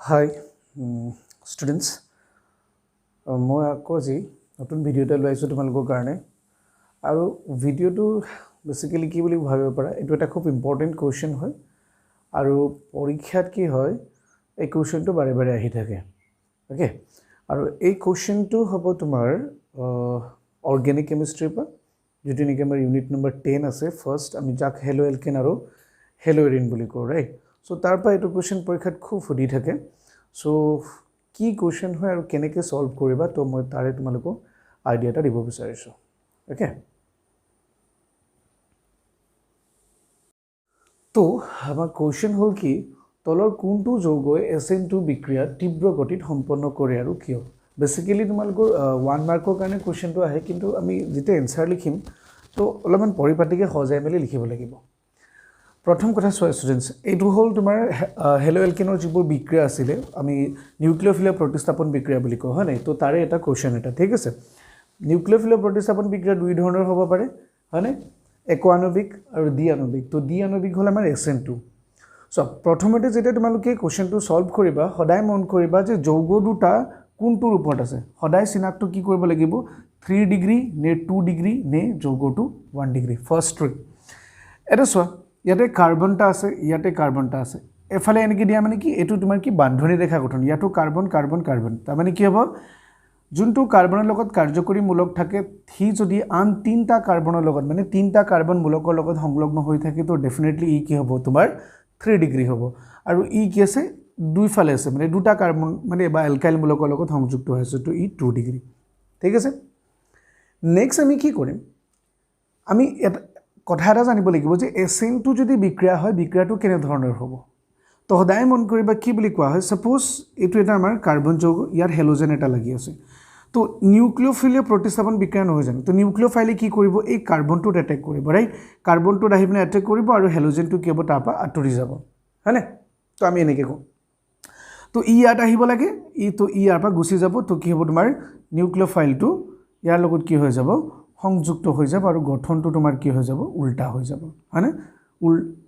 হাই students, মই আকৌ আজি নতুন ভিডিঅ' এটা লৈ আহিছোঁ তোমালোকৰ কাৰণে। আৰু ভিডিঅ'টো বেচিকেলি কি বুলি ভাবিব পাৰা, এইটো এটা খুব ইম্পৰ্টেণ্ট কুৱেশ্যন হয় আৰু পৰীক্ষাত কি হয়, এই কুৱেশ্যনটো বাৰে বাৰে আহি থাকে। অ'কে, আৰু এই কুৱেশ্যনটো হ'ব তোমাৰ অৰ্গেনিক কেমিষ্ট্ৰিৰ পৰা, যিটো নেকি আমাৰ ইউনিট নম্বৰ 10 আছে। ফাৰ্ষ্ট আমি যাক হেল' এলকেন আৰু হেল' এৰিন বুলি কওঁ, ৰাইট? চ' তাৰ পৰা এইটো কুৱেশ্যন পৰীক্ষাত খুব সুধি থাকে। চ' কি কুৱেশ্যন হয় আৰু কেনেকৈ ছল্ভ কৰিবা, তো মই তাৰে তোমালোকক আইডিয়া এটা দিব বিচাৰিছোঁ। অ'কে, তো আমাৰ কুৱেশ্যন হ'ল কি, তলৰ কোনটো যৌগই SN2 বিক্ৰিয়া তীব্ৰ গতিত সম্পন্ন কৰে আৰু কিয়? বেচিকেলি তোমালোকৰ 1 মাৰ্কৰ কাৰণে কুৱেশ্যনটো আহে, কিন্তু আমি যেতিয়া এনচাৰ লিখিম তো অলপমান পৰিপাটিকৈ সজাই মেলি লিখিব লাগিব। প্ৰথম কথা চোৱা ষ্টুডেণ্টছ, এইটো হ'ল তোমাৰ হেল' এলকেনৰ যিবোৰ বিক্ৰিয়া আছিলে, আমি নিউক্লিঅ'ফিলৰ প্ৰতিস্থাপন বিক্ৰিয়া বুলি কওঁ, হয় নাই? তো তাৰে এটা কুৱেশ্যন এটা, ঠিক আছে। নিউক্লিঅ'ফিলৰ প্ৰতিস্থাপন বিক্ৰিয়া দুই ধৰণৰ হ'ব পাৰে, হয়নে? একোআণৱিক আৰু দ্বিআণৱিক। তো দ্বিআণৱিক হ'ল আমাৰ SN2। চ' প্ৰথমতে যেতিয়া তোমালোকে কুৱেশ্যনটো ছল্ভ কৰিবা, সদায় মন কৰিবা যে যৌগ দুটা কোনটোৰ ওপৰত আছে। সদায় চিনাক্ত কি কৰিব লাগিব, 3 ডিগ্ৰী নে 2 ডিগ্ৰী নে যৌগটো 1 ডিগ্ৰী। ফাৰ্ষ্ট ট্ৰিক এটা চোৱা, ইয়াতে কাৰ্বন এটা আছে, ইয়াতে কাৰ্বন এটা আছে, এফালে এনেকৈ দিয়া মানে কি, এইটো তোমাৰ কি বান্ধনি ৰেখা গঠন, ইয়াতো কাৰ্বন কাৰ্বন কাৰ্বন, তাৰমানে কি হ'ব, যোনটো কাৰ্বনৰ লগত কাৰ্যকৰী মূলক থাকে সি যদি আন তিনিটা কাৰ্বনৰ লগত, মানে তিনিটা কাৰ্বন মূলকৰ লগত সংলগ্ন হৈ থাকে, তো ডেফিনেটলি ই কি হ'ব তোমাৰ 3 ডিগ্ৰী হ'ব। আৰু ই কি আছে, দুইফালে আছে, মানে দুটা কাৰ্বন মানে বা এলকাইল মূলকৰ লগত সংযুক্ত হৈ আছে, তো ই 2 ডিগ্ৰী, ঠিক আছে। নেক্সট আমি কি কৰিম, আমি এটা কথা এটা জানিব লাগিব যে SN2 যদি বিক্ৰিয়া হয়, বিক্ৰিয়াটো কেনেধৰণৰ হ'ব। তো সদায় মন কৰিবা কি বুলি কোৱা হয়, ছাপ'জ এইটো এটা আমাৰ কাৰ্বন যৌগ, ইয়াত হেল'জেন এটা লাগি আছে, তো নিউক্লিঅ'ফিলীয় প্ৰতিস্থাপন বিক্ৰিয়া নহয় জানো? তো নিউক্লিঅ'ফাইলে কি কৰিব, এই কাৰ্বনটোত এটেক কৰিব, ৰাইট? কাৰ্বনটোত আহি পিনে এটেক কৰিব আৰু হেল'জেনটো কি হ'ব, তাৰপৰা আঁতৰি যাব, হয়নে? তো আমি এনেকৈ কওঁ, তো ই ইয়াত আহিব লাগে, ই তো ই ইয়াৰ পৰা গুচি যাব, তো কি হ'ব তোমাৰ নিউক্লিঅ'ফাইলটো ইয়াৰ লগত কি হৈ যাব, সংযুক্ত হৈ যাব আৰু গঠনটো তোমাৰ কি হৈ যাব, উল্টা হৈ যাব, হয়নে?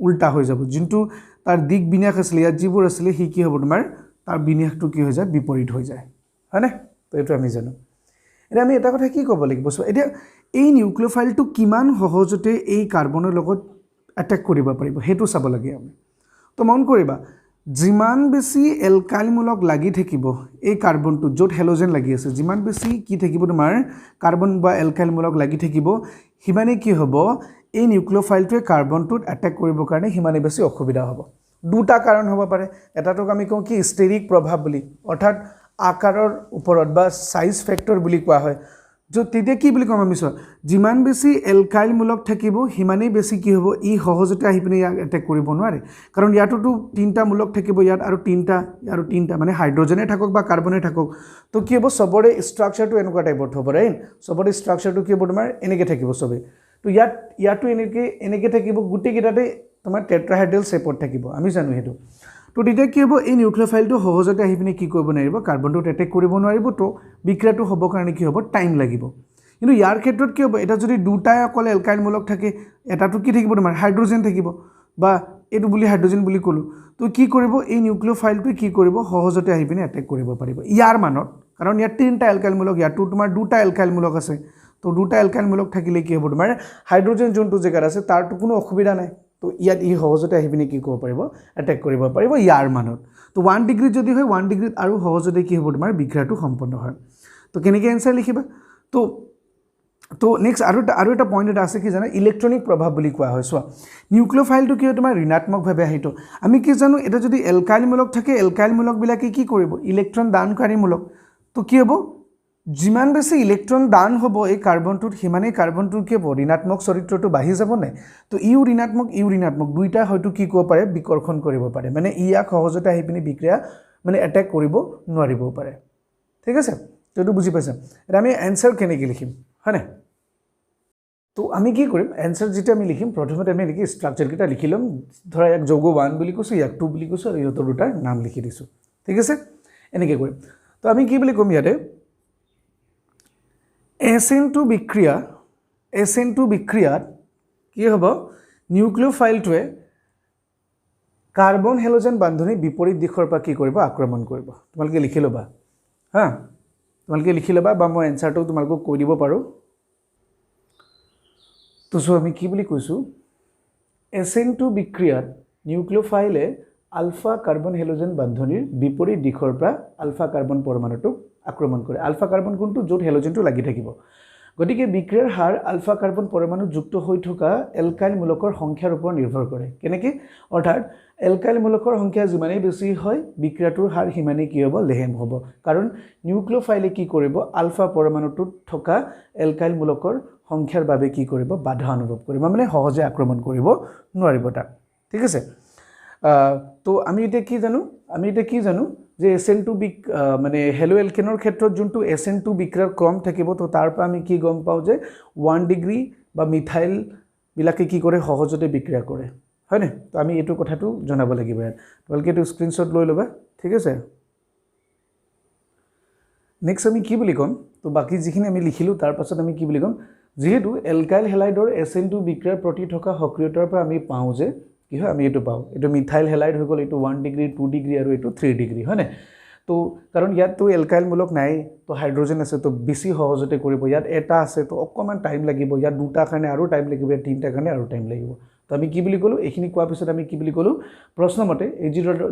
উল্টা হৈ যাব। যোনটো তাৰ দিক বিন্যাস আছিলে, ইয়াত যিবোৰ আছিলে, সি কি হ'ব তোমাৰ, তাৰ বিন্যাসটো কি হৈ যায়, বিপৰীত হৈ যায়, হয়নে? তো এইটো আমি জানো। এতিয়া আমি এটা কথা কি ক'ব লাগিব, চোৱা এতিয়া এই নিউক্লিঅ'ফাইলটো কিমান সহজতে এই কাৰ্বনৰ লগত এটেক কৰিব পাৰিব, সেইটো চাব লাগে আমি। তো মন কৰিবা, যিমান বেছি এলকাইলমূলক লাগি থাকিব এই কাৰ্বনটোত, য'ত হেল'জেন লাগি আছে, যিমান বেছি কি থাকিব তোমাৰ কাৰ্বন বা এলকাইলমূলক লাগি থাকিব, সিমানেই কি হ'ব, এই নিউক্লিঅ'ফাইলটোৱে কাৰ্বনটোত এটেক কৰিবৰ কাৰণে সিমানেই বেছি অসুবিধা হ'ব। দুটা কাৰণ হ'ব পাৰে, এটাটোক আমি কওঁ কি ষ্টেৰিক প্ৰভাৱ বুলি, অৰ্থাৎ আকাৰৰ ওপৰত বা চাইজ ফেক্টৰ বুলি কোৱা হয়। য'ত তেতিয়া কি বুলি ক'ম আমি, চোৱা যিমান বেছি এলকাইলমূলক থাকিব সিমানেই বেছি কি হ'ব, ই সহজতে আহি পিনে ইয়াক এটেক কৰিব নোৱাৰে, কাৰণ ইয়াতোতো তিনিটা মূলক থাকিব, ইয়াত আৰু তিনিটা আৰু তিনিটা, মানে হাইড্ৰজেনে থাকক বা কাৰ্বনে থাকক, তো কি হ'ব, চবৰে ষ্ট্ৰাকচাৰটো এনেকুৱা টাইপত হ'ব, ৰাইট? চবৰে ষ্ট্ৰাকচাৰটো কি হ'ব তোমাৰ এনেকৈ থাকিব চবেই, তো ইয়াতো এনেকৈ এনেকৈ থাকিব, গোটেইকেইটাতে তোমাৰ টেট্ৰাহাইড্ৰেল শ্বেপত থাকিব, আমি জানো সেইটো। তো তেতিয়া কি হ'ব, এই নিউক্লিঅ'ফাইলটো সহজতে আহি পিনে কি কৰিব নোৱাৰিব, কাৰ্বনটোত এটেক কৰিব নোৱাৰিব, তো বিক্ৰিয়াটো হ'বৰ কাৰণে কি হ'ব, টাইম লাগিব। কিন্তু ইয়াৰ ক্ষেত্ৰত কি হ'ব, এটা যদি দুটাই অকল এলকাইলমূলক থাকে, এটাটো কি থাকিব তোমাৰ হাইড্ৰজেন থাকিব, বা এইটো বুলি হাইড্ৰজেন বুলি ক'লোঁ, তো কি কৰিব, এই নিউক্লিঅ'ফাইলটোৱে কি কৰিব, সহজতে আহি পিনে এটেক কৰিব পাৰিব ইয়াৰ মানত, কাৰণ ইয়াত তিনিটা এলকাইলমূলক, ইয়াতো তোমাৰ দুটা এলকাইলমূলক আছে, তো দুটা এলকাইলমূলক থাকিলে কি হ'ব তোমাৰ হাইড্ৰজেন যোনটো জেগাত আছে তাৰতো কোনো অসুবিধা নাই, তো ইয়াত ই সহজতে আহি পিনে কি কৰিব পাৰিব, এটেক কৰিব পাৰিব ইয়াৰ মানত। তো 1 ডিগ্ৰীত যদি হয়, 1 ডিগ্ৰীত আৰু সহজতে কি হ'ব তোমাৰ বিক্ৰিয়াটো সম্পন্ন হয়। তো কেনেকৈ এনচাৰ লিখিবা, তো তো নেক্সট আৰু এটা পইণ্ট এটা আছে কি জানা, ইলেক্ট্ৰনিক প্ৰভাৱ বুলি কোৱা হয়। চোৱা নিউক্লিঅ'ফাইলটো কি হয় তোমাৰ ঋণাত্মকভাৱে আহিত, আমি কি জানো এটা যদি এলকাইলমূলক থাকে, এলকাইলমূলকবিলাকে কি কৰিব, ইলেক্ট্ৰন দানকাৰীমূলক, তো কি হ'ব, যিমান বেছি ইলেক্ট্ৰন দান হ'ব এই কাৰ্বনটোত, সিমানেই কাৰ্বনটোৰ কি হ'ব, ঋণাত্মক চৰিত্ৰটো বাঢ়ি যাব নাই? তো ইও ঋণাত্মক, ইও ঋণাত্মক, দুইটা হয়তো কি ক'ব পাৰে, বিকৰ্ষণ কৰিব পাৰে, মানে ই ইয়াক সহজতে আহি পিনি বিক্ৰিয়া মানে এটেক কৰিব নোৱাৰিবও পাৰে, ঠিক আছে। তো এইটো বুজি পাইছা। এতিয়া আমি এনচাৰ কেনেকৈ লিখিম, হয়নে? তো আমি কি কৰিম, এনচাৰ যেতিয়া আমি লিখিম, প্ৰথমতে আমি এনেকৈ ষ্ট্ৰাকচাৰকেইটা লিখি ল'ম। ধৰা ইয়াক যৌগ 1 বুলি কৈছোঁ, ইয়াক 2 বুলি কৈছোঁ, আৰু ইহঁতৰ দুটাৰ নাম লিখি দিছোঁ, ঠিক আছে। এনেকৈ কৰিম। তো আমি কি বুলি ক'ম ইয়াতে, SN2 বিক্ৰিয়া, SN2 বিক্ৰিয়াত কি হ'ব, নিউক্লিঅ'ফাইলটোৱে কাৰ্বন হেল'জেন বান্ধনি বিপৰীত দিশৰ পৰা কি কৰিব? আক্ৰমণ কৰিব। তোমালোকে লিখি ল'বা, হা, তোমালোকে লিখি ল'বা বা মই এনচাৰটো তোমালোকক কৈ দিব পাৰোঁ। তো চ' আমি কি বুলি কৈছোঁ? SN2 বিক্ৰিয়াত নিউক্লিঅ'ফাইলে আলফা কাৰ্বন হেল'জেন বান্ধনিৰ বিপৰীত দিশৰ পৰা আলফা কাৰ্বন পৰমাণুটোক আক্ৰমণ কৰে। আলফা কাৰ্বন কোনটো? য'ত হেল'জেনটো লাগি থাকিব। গতিকে বিক্ৰিয়াৰ হাৰ আলফা কাৰ্বন পৰমাণু যুক্ত হৈ থকা এলকাইল মূলকৰ সংখ্যাৰ ওপৰত নিৰ্ভৰ কৰে। কেনেকৈ? অৰ্থাৎ এলকাইল মূলকৰ সংখ্যা যিমানেই বেছি হয়, বিক্ৰিয়াটোৰ হাৰ সিমানেই কি হ'ব? লেহেম হ'ব। কাৰণ নিউক্লিঅ'ফাইলে কি কৰিব? আলফা পৰমাণুটোত থকা এলকাইল মূলকৰ সংখ্যাৰ বাবে কি কৰিব? বাধা অনুভৱ কৰিব, মানে সহজে আক্ৰমণ কৰিব নোৱাৰিব তাক। ঠিক আছে। তো আমি এতিয়া কি জানো? আমি এতিয়া কি জানো যে SN2 বিক মানে হেলো এলকেনৰ ক্ষেত্ৰত যোনটো SN2 বিক্ৰিয়াৰ ক্ৰম থাকিব, তো তাৰ পৰা আমি কি গম পাওঁ যে 1 ডিগ্ৰী বা মিথাইলবিলাকে কি কৰে? সহজতে বিক্ৰিয়া কৰে, হয়নে? তো আমি এইটো কথাটো জনাব লাগিব ইয়াত। তোমালোকে এইটো স্ক্ৰীনশ্বট লৈ ল'বা, ঠিক আছে। নেক্সট আমি কি বুলি ক'ম? তো বাকী যিখিনি আমি লিখিলোঁ, তাৰ পাছত আমি কি বুলি ক'ম? যিহেতু এলকাইল হেলাইডৰ SN2 বিক্ৰিয়াৰ প্ৰতি থকা সক্ৰিয়তাৰ পৰা আমি পাওঁ যে কি হয়, আমি এইটো পাওঁ, এইটো মিথাইল হেলাইড হৈ গ'ল, এইটো 1 ডিগ্ৰী, 2 ডিগ্ৰী আৰু এইটো 3 ডিগ্ৰী, হয়নে? তো কাৰণ ইয়াততো এলকাইল মূলক নাই, তো হাইড্ৰজেন আছে, তো বেছি সহজতে কৰিব। ইয়াত এটা আছে, তো অকণমান টাইম লাগিব। ইয়াত দুটাৰ কাৰণে আৰু টাইম লাগিব, ইয়াত তিনিটাৰ কাৰণে আৰু টাইম লাগিব। তো আমি কি বুলি ক'লোঁ? এইখিনি কোৱাৰ পিছত আমি কি বুলি ক'লোঁ? প্ৰশ্নমতে এই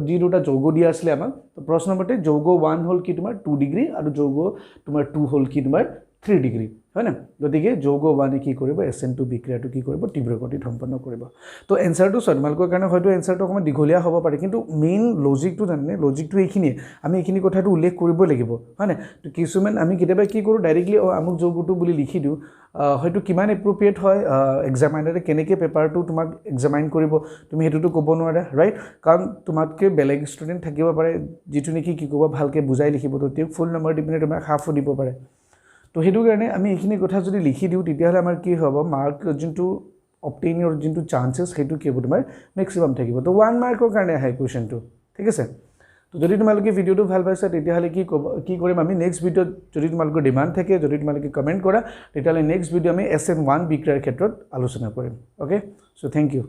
যি দুটা যৌগ দিয়া আছিলে আমাক, তো প্ৰশ্নমতে যৌগ 1 হ'ল কি তোমাৰ 2 ডিগ্ৰী আৰু যৌগ তোমাৰ 2 হ'ল কি তোমাৰ 3 ডিগ্ৰী, হয়নে? গতিকে যৌগ 1-এ কি কৰিব? SN2 বিক্ৰিয়াটো কি কৰিব? তীব্ৰ গতিত সম্পন্ন কৰিব। তো এনচাৰটো চোৱা, তোমালোকৰ কাৰণে হয়তো এনচাৰটো অকণমান দীঘলীয়া হ'ব পাৰে, কিন্তু মেইন লজিকটো জানেনে? লজিকটো এইখিনিয়ে, আমি এইখিনি কথাটো উল্লেখ কৰিবই লাগিব, হয়নে? তো কিছুমান আমি কেতিয়াবা কি কৰোঁ, ডাইৰেক্টলি আমুক যৌগটো বুলি লিখি দিওঁ। হয়তো কিমান এপ্ৰপ্ৰিয়েট হয়, এক্সামাইনাৰে কেনেকৈ পেপাৰটো তোমাক এক্সামাইন কৰিব, তুমি সেইটোতো ক'ব নোৱাৰা, ৰাইট? কাৰণ তোমাতকৈ বেলেগ ষ্টুডেণ্ট থাকিব পাৰে যিটো নেকি কি ক'ব, ভালকৈ বুজাই লিখিব, তো তেওঁক ফুল নম্বৰ দি পিনে তোমাক হাফো দিব পাৰে। তো সেইটো কাৰণে আমি এইখিনি কথা যদি লিখি দিওঁ, তেতিয়াহ'লে আমাৰ কি হ'ব? মাৰ্ক যোনটো অবটেইনৰ যোনটো চান্সেছ, সেইটো কি হ'ব? তোমাৰ মেক্সিমাম থাকিব। তো 1 মাৰ্কৰ কাৰণে আহে কুৱেশ্যনটো, ঠিক আছে। তো যদি তোমালোকে ভিডিঅ'টো ভাল পাইছা, তেতিয়াহ'লে কি ক'ব, কি কৰিম আমি নেক্সট ভিডিঅ'ত? যদি তোমালোকৰ ডিমাণ্ড থাকে, যদি তোমালোকে কমেণ্ট কৰা, তেতিয়াহ'লে নেক্সট ভিডিঅ' আমি SN1 বিক্ৰিয়াৰ ক্ষেত্ৰত আলোচনা কৰিম। Okay, so thank you.